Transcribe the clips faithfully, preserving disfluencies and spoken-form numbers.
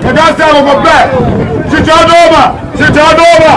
Kɛkɛ sɛ wɔkɔ bɛ. Shishi adoma. Shishi adoma.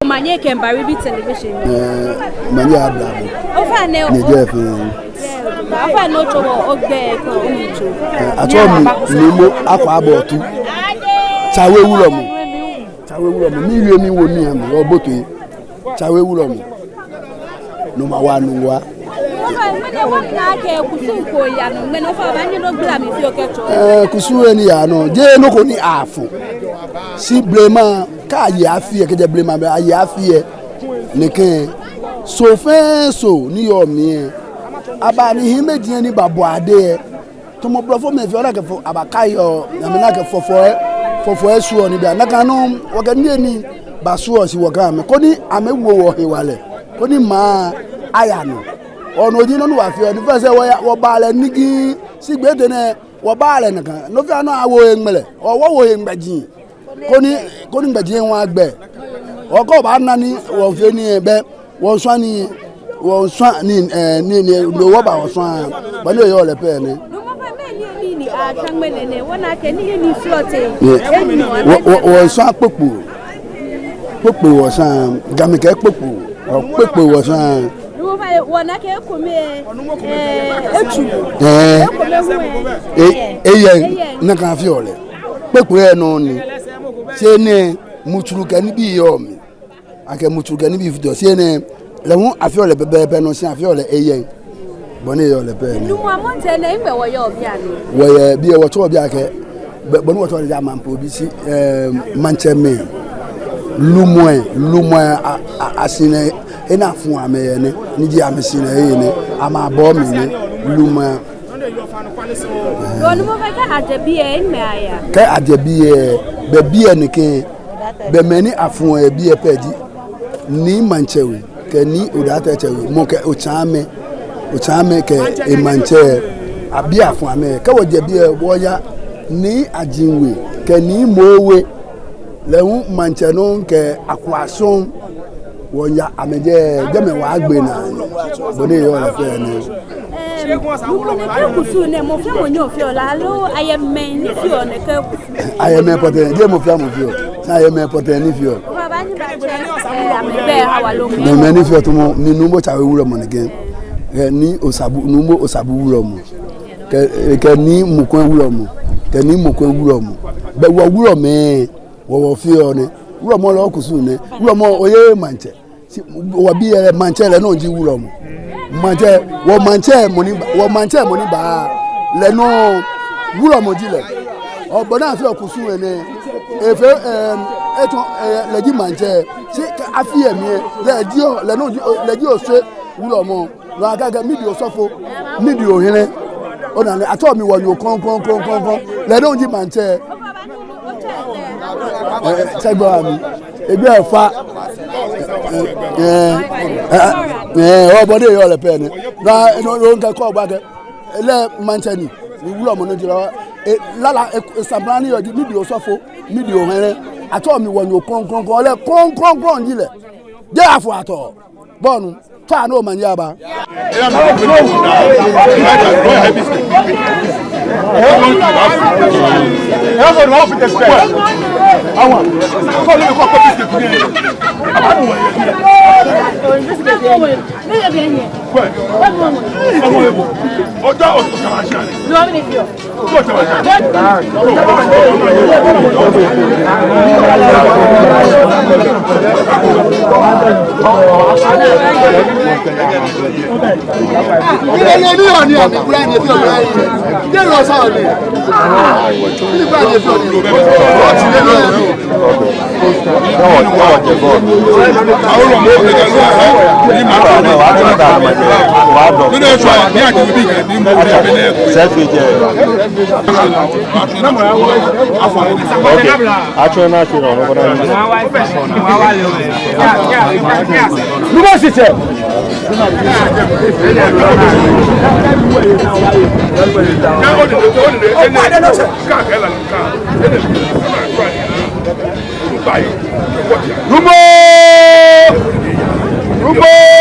Omanye kɛ Mbari Bi Television. Eh, manye aba bo. Ofainɛ, ni o- jɛ fɛɛ. Ofainɛ otsɔɔ wɔ ogbɛi kɛ oyiwala. Eh, atsɛɔ mi Nuumo Akwabɔtu. Tsawe Wulɔmɔ. Tsawe Wulɔmɔ. Miwie miwo nii amli, obote. Tsawe Wulɔmɔ. Nɔ ni mawa nɔ wa. Ŋmɛnɛ wɔna akɛ kusum ko yaa nɔ. Ŋmɛnɛ ofainɛ obaanyɛ ogbala mli fioo okɛtsɔɔ. Eh, kusum lɛ ni yaa nɔ, jeee nɔ ko ni afɔ. Shi blema, kɛ aye afi lɛ, kɛjɛ blema be aye afi lɛ, nɛkɛ Soo fɛɛ Soo ni yɔɔ mli lɛ, aba ni hiimeji lɛ ni babɔ ade lɛ, tamɔ blɔfomɛi fɛɛ, ona akɛ fɔ, abakai yɔɔ, amɛna akɛ fɔfɔi, fɔfɔi shwieɔ nibii. Nakai nɔŋŋ, wɔkɛ niyenii bashwieɔ shi wɔkɛɛ amɛ, koni amɛwo wɔ hewalɛ, koni maŋ aya nɔ. Ɔɔ, no ji nɔ ni wɔfeɔ, ni fɛɛ sɛɛ wɔya, wɔbaa lɛ nigii, shi gbɛ etɛ nɛɛ, wɔbaa lɛ nakai. Nɔ fɛɛ nɔ awo eŋmɛlɛ, ɔɔ, wɔwo he ŋmɛji. Koni, koni ŋmɛji lɛ agbɛ. Ɔɔ, kɛ obaana ni wɔfee nii lɛ, bɛ wɔsumɔɔ nii, wɔsumɔɔ nii, eh, nii, nii, no wɔba wɔsumɔɔ. Bɔ ni eyɔɔ lɛ pɛ nɛ. Nuumo, mɛni niyenii ni atswa ŋmɛnɛ nɛ? Wɔna akɛ niyenii srɔtoi. Ye. Wɔ, wɔ, wɔsumɔɔ kpokpoi. Kpokpoi wɔsumɔɔ, Gamɛi kɛɛ kpokpoi. Ɔɔ, kpokpoi wɔsumɔɔ. Nuumo, wɔna akɛ ekome, eh, etsu. Eh. Ekome hu, eh. E, eyɛŋ. Eyɛŋ. Nakai afeɔ lɛ. Kpokpoi lɛ nɔŋŋ ni. Shi enɛ, mutsuru kɛ nibii yɔɔ mli. Akɛ mutsuru kɛ nibii futuɔ. Shi enɛ, lɛ hu afeɔ lɛ pɛpɛɛpɛ nɔŋŋ, shi afeɔ lɛ eyɛŋ. Bɔ ni eyɔɔ lɛ pɛ nɛ. Nuumo, amrɔ nɛɛ nɛgbɛ wɔyɔɔ bianɛ? Wɔyɛ biɛ, wɔtsɛɔ biɛ akɛ, bɛ, bɔ ni wɔtsɛɔ lɛ ji Amampobi shi, eh, maŋtsɛmɛi, lumɛi, lumɛi, a, a, ashinai, he ni afɔɔ amɛ yɛ nɛ, ni ji amɛshinai he nɛ, amɛbɔɔ mli nɛ, lumɛi. Yoo, Nuumo, kɛ ajɛ biɛ, nɛgbɛ ayaa? Kɛ ajɛ biɛ, bɛ biɛ nɛkɛ, bɛ mɛi ni afɔɔ yɛ biɛ pɛ ji Nii Maŋtsɛ We kɛ Nii Odaitɛ We, mɔ kɛ Otsaamɛ, Otsaamɛ kɛ emaŋtsɛ, abiɛ afɔɔ amɛ. Kɛ wɔjɛ biɛ, wɔya Nii Adjin We kɛ Nii Moo We, lɛ hu maŋtsɛ nɔŋŋ kɛ Akwashɔŋ, wɔya amɛjɛ, jɛmɛ wɔyagbe naa. Bɔ ni eyɔɔ lɛ pɛ nɛ. Ɛɛ, Nuumo, nɛkɛ kusum nɛɛ, mɔ fɛɛ mɔ nyɛɔ feɔ lɛ, aloo ayɛ mɛi ni feɔ nɛkɛ kusum? Ayɛ mɛi pɔtɛɛ, jeee mɔ fɛɛ mɔ feɔ. Shi ayɛ mɛi pɔtɛɛ ni feɔ. Ofainɛ, obaanyɛ otsɛ, ɛɛ, amɛgbɛi ahã wɔ aloo mɛi? Mɛi ni feɔ tamɔ, mi Nuumo Tsawe Wulɔmɔ nɛkɛ. Ɛɛ, Nii Osabu, Nuumo Osabu Wulɔmɔ. Kɛ, kɛ Nii Mokwɛ Wulɔmɔ. Kɛ Nii Mokwɛ Wulɔmɔ. Bɛ wɔ wulɔmɛi, wɔ wɔfeɔ nɛ. Wulɔmɔ lɛ okusum nɛ. Wulɔmɔ, oyeee maŋtsɛ. Shi wɔ biɛ lɛ, maŋtsɛ lɛ nɔŋŋ ji wulɔmɔ. Maŋtsɛ, wɔ maŋtsɛ mɔ ni ba, wɔ maŋtsɛ mɔ ni ba lɛ nɔŋŋ, wulɔmɔ ji lɛ. Ɔ, bɔ ni afeɔ kusum lɛ nɛ. Efee, em, etsɔ, eh, lɛ ji maŋtsɛ. Shi kɛ afi lɛ mli lɛ, lɛ ji o, lɛ nɔ ji o, lɛ ji Osei wulɔmɔ. No akɛ kɛ midi osɔfo, midi ohene. Ona lɛ, atsɛɔ mi wɔnyɛmi krɔŋkrɔŋ krɔŋkrɔŋ. Lɛ nɔ ji maŋtsɛ. Eh, tsɛ gbɔ ami. Ebi efa. Eh, eh, eh, ɔ, bɔ ni eyɔɔ lɛ pɛ nɛ. No, no, no, ŋkɛ kɔ gba kɛ. Lɛ maŋtsɛ ni, ni wulɔmɔ nɔ ji lɛ. E, lala, e, e, sabla ni yɔɔ ji, midi osɔfo, midi ohene. Atsɛɔ mi wɔnyɛmi krɔŋkrɔŋ krɔŋ, lɛ krɔŋkrɔŋ krɔŋ ji lɛ. Jeee afɔ atɔ. Bɔ ni, tswa ni omanye aba. Selfie jɛ. Okay. Atsɔ na atsɔ na ɔnɔ kɔda. Nuba sisɛ. Numo! Numo!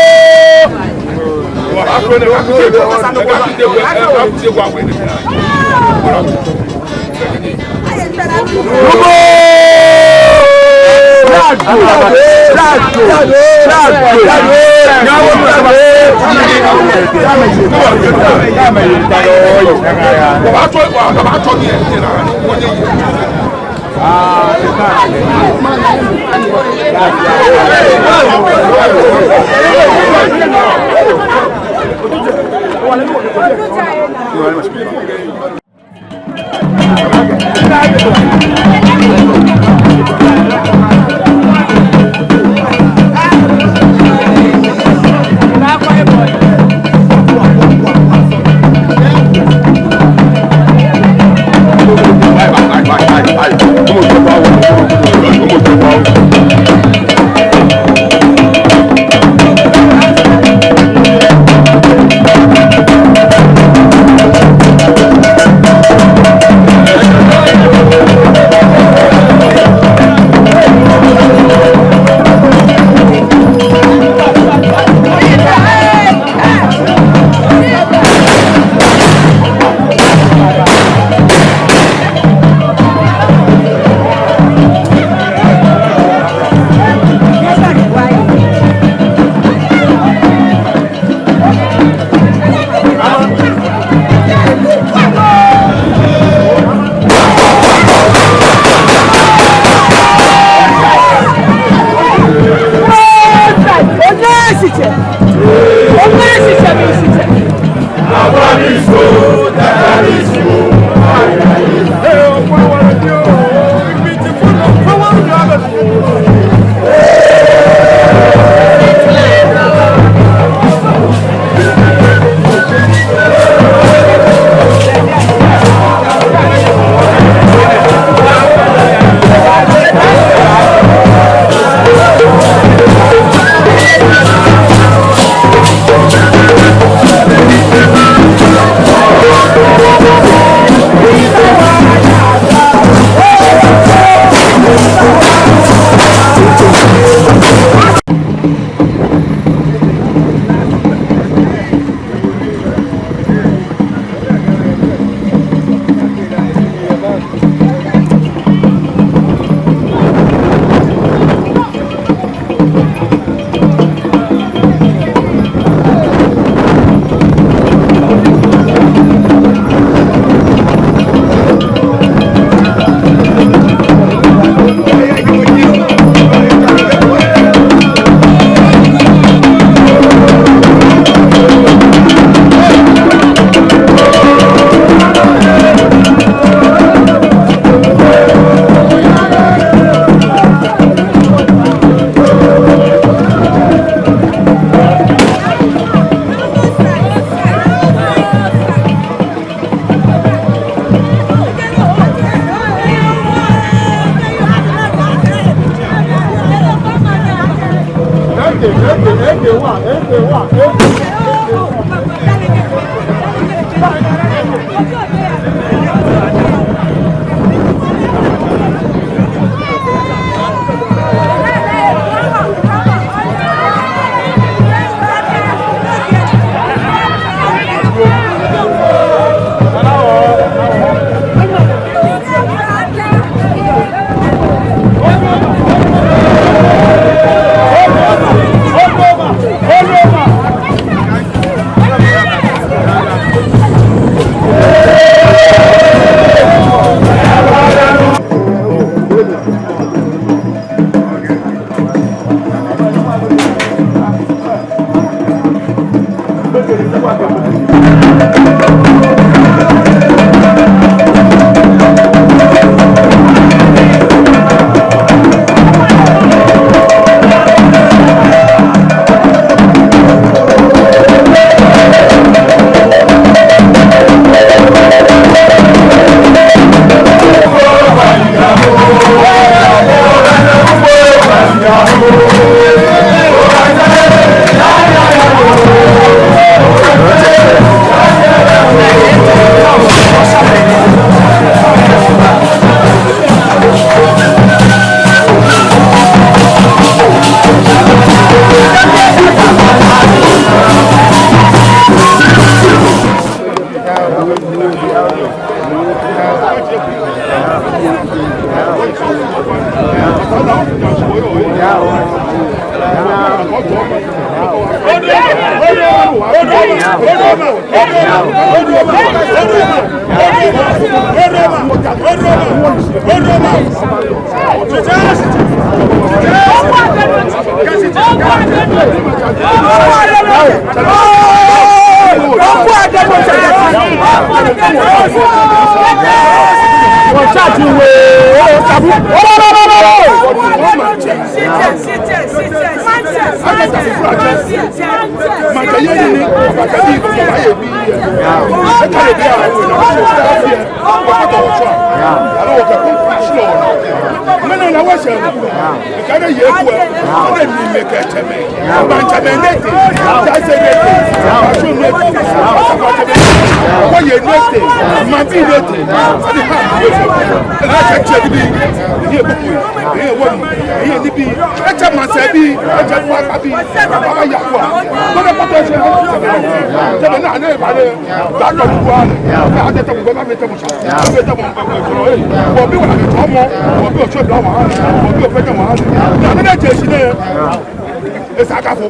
Esa akafo.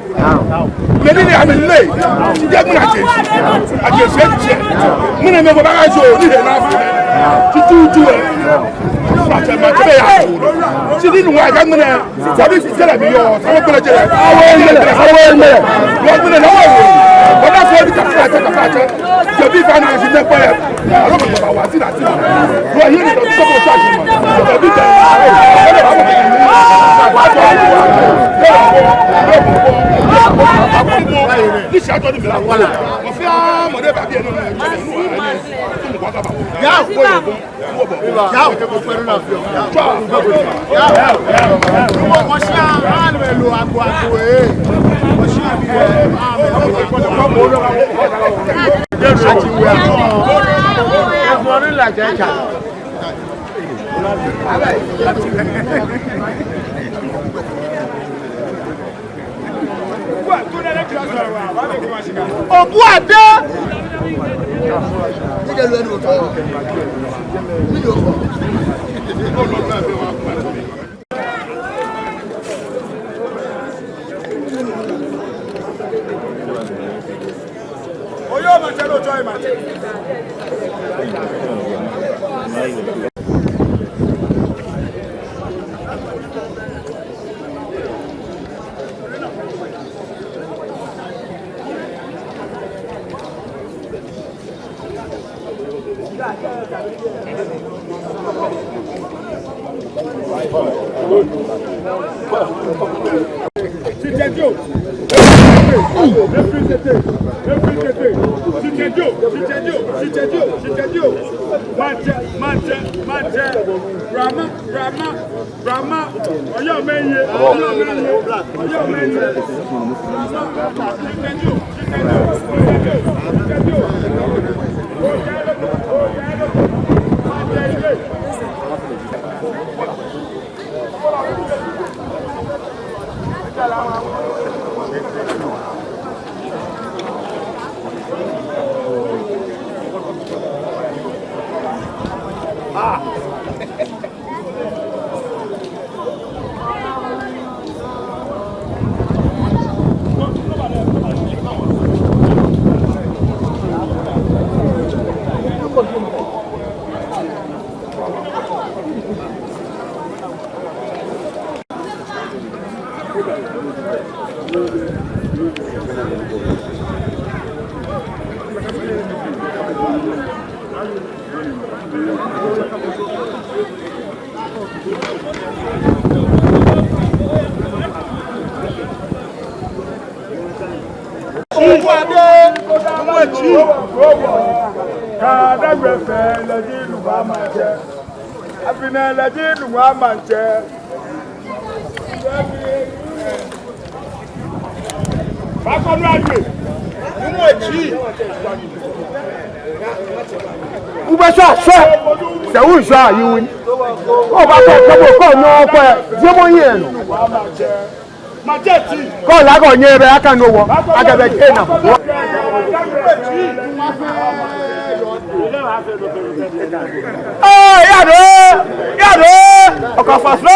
Mɛni ni amɛle? Jɛ ŋmɛnɛ ajɛ shi. Ajɛ shi ejɛ. Ŋmɛnɛ mɛi baba ka jo ni he na fo. Tututu ɛ. Fura jɛ ma jɛ ya. Shi ni nu wa ja ŋmɛnɛ. Sabi jɛlɛ mi yɔɔ. Sabi gbɛlɛ jɛlɛ. Awo jɛlɛ. Awo jɛlɛ. Wɔ ŋmɛnɛ na wɔ. Wɔ na fo ni ka fura jɛ ka fura jɛ. Jɛbi fana si ne kpɛ. Alo mɔ ba wa si na si. Wɔ yi ni dɔ sɔkɔ sa si ma. Jɛbi jɛ. Ni si ajɔ ni mi la wala. Mɔ fɛɛ mɔ de ba bi enu. Yao. Obuade. Maŋtsɛ, maŋtsɛ, maŋtsɛ, Rama, Rama, Rama, Ɔyɔmɛŋ ye, Ɔyɔmɛŋ ye, Ɔyɔmɛŋ ye. Kadagbɛ fɛɛ lɛ ji Nuŋua Maŋtsɛ. Afi nɛɛ lɛ ji Nuŋua Maŋtsɛ. Ubɛ sɔ sɔ. Sɛ wu sɔ ayi wu. Ko ba ko ko ko no ko. Jemo yenu. Kɔla kɔ nyɛ bɛ aka nɔ wɔ, aka bɛ te na. Ee, yado, yado, ɔkɔ fɔfɔ,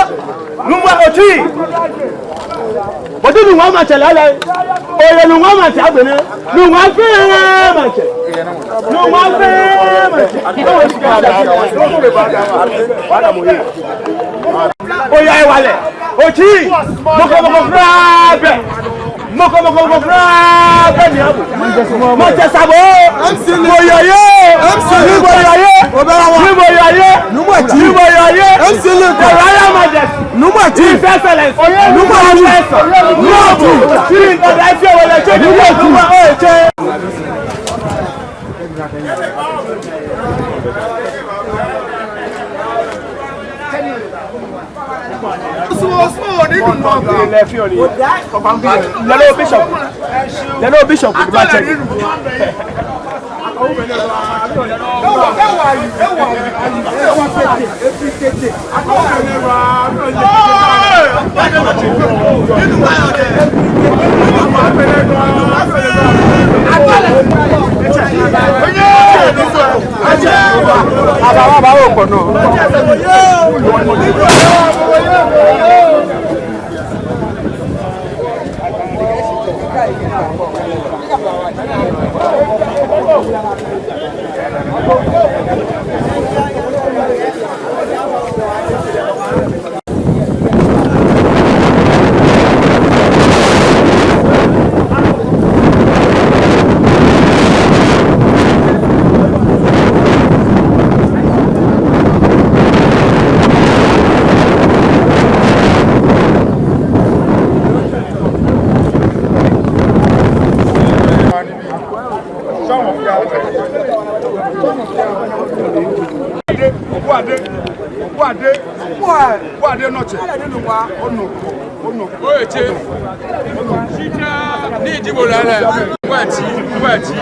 Nuŋua Otsi. Bɔti Nuŋua Maŋtsɛ lɛ lɛ, oye Nuŋua Maŋtsɛ agbɛnɛ, Nuŋua fɛɛ Maŋtsɛ, Nuŋua fɛɛ Maŋtsɛ. Oya ewalɛ. Otsi. Mɔ ko mɔ ko kwraa bɛ. Mɔ ko mɔ ko kwraa bɛ ni abu. Maŋtsɛ Sabo. Nuumo Oyaye. Nuumo Oyaye. Nuumo Oyaye. Nuumo Otsi. Nuumo Oyaye. The Royal Majesty. Nuumo Otsi. His Excellency. Nuumo Otsi. Nuumo Otsi. Nuumo Otsi. Yellow Bishop. Yellow Bishop. Okwade, Okwade, Okwade nɔtsɛ. Onɔ, onɔ, onɔ. Oye tsɛ. Ni ji bo lɛ lɛ. Okwati, Okwati.